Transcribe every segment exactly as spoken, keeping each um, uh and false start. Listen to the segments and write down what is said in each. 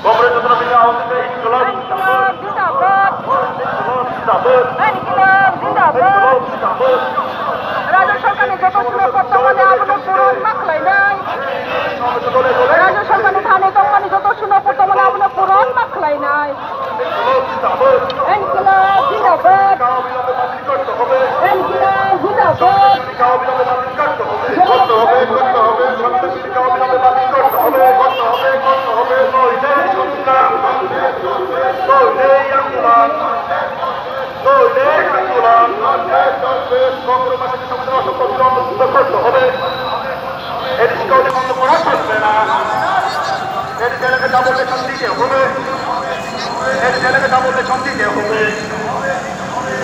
Kongres Joto Bini Ahunde Inkilab Zindabad. Inkilab Zindabad. Rajya Sarkarni joto suno kortokmani abono puron ma khlainai. Rajya Sarkarni thani tongmani joto suno kortokmani abono puron ma khlainai. Inkilab Zindabad. Inkilab Zindabad. এটি ছেলেকে double lesson দিতে হবে। এটি ছেলেকে double lesson দিতে হবে।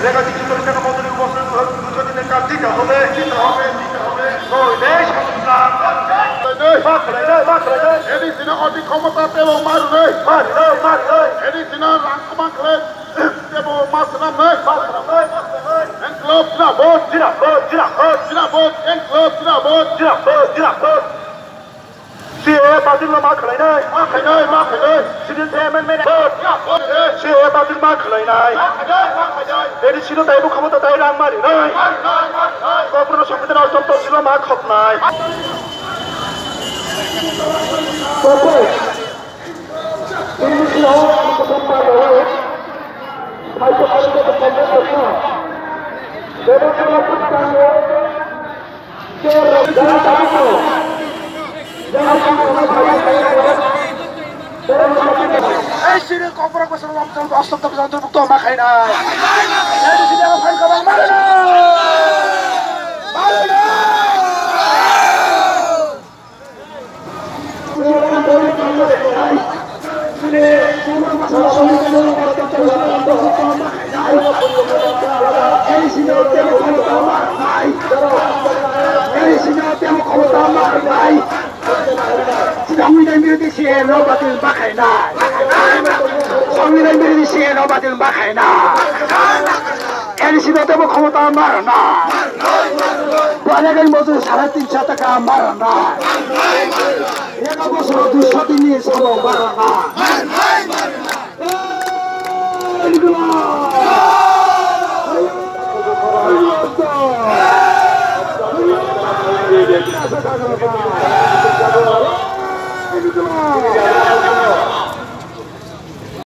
রেখা দিচ্ছি চল্লিশ টাকা মজুরি উপস্থিত দুশো দিনের কাজ দিতে হবে, দিতে হবে, দিতে হবে। নয় দেশ সংগ্রাম। এটি ছিল অতি ক্ষমতা এবং মারুনে। মারুনে, মারুনে। এটি ছিল রাংকমা খেলে এবং মাসলামে। মাসলামে, মাসলামে। এনক্লেভ জিন্দাবাদ। জিন্দাবাদ, জিন্দাবাদ। জিন্দাবাদ, এনক্লেভ জিন্দাবাদ। জিন্দাবাদ, জিন্দাবাদ। সিএএ বাতিল ma khlainai? Ma khlainai, ma khlainai. Citizenship amendment. CAA বাতিল ma khlainai? Ma khlainai, ma khlainai. এটি ছিল তাই ক্ষমতা তাই রাং মারি নাই। Kokborok সংবিধান অষ্টম তফসিল ma khopnai? Ei sini kokborok bosong lom tong bosong tong bosong tong bosong ma khaina. Ei sini ang phan kabang mana? Mana? Samwidhan birodhi siya no batil bakhaina. Samwidhan birodhi siya no batil bakhaina. N C no tebo khomota marna. Bwlai gani mojuri sare tinso taka marna. Eka bosoro duiso din ni samo marna.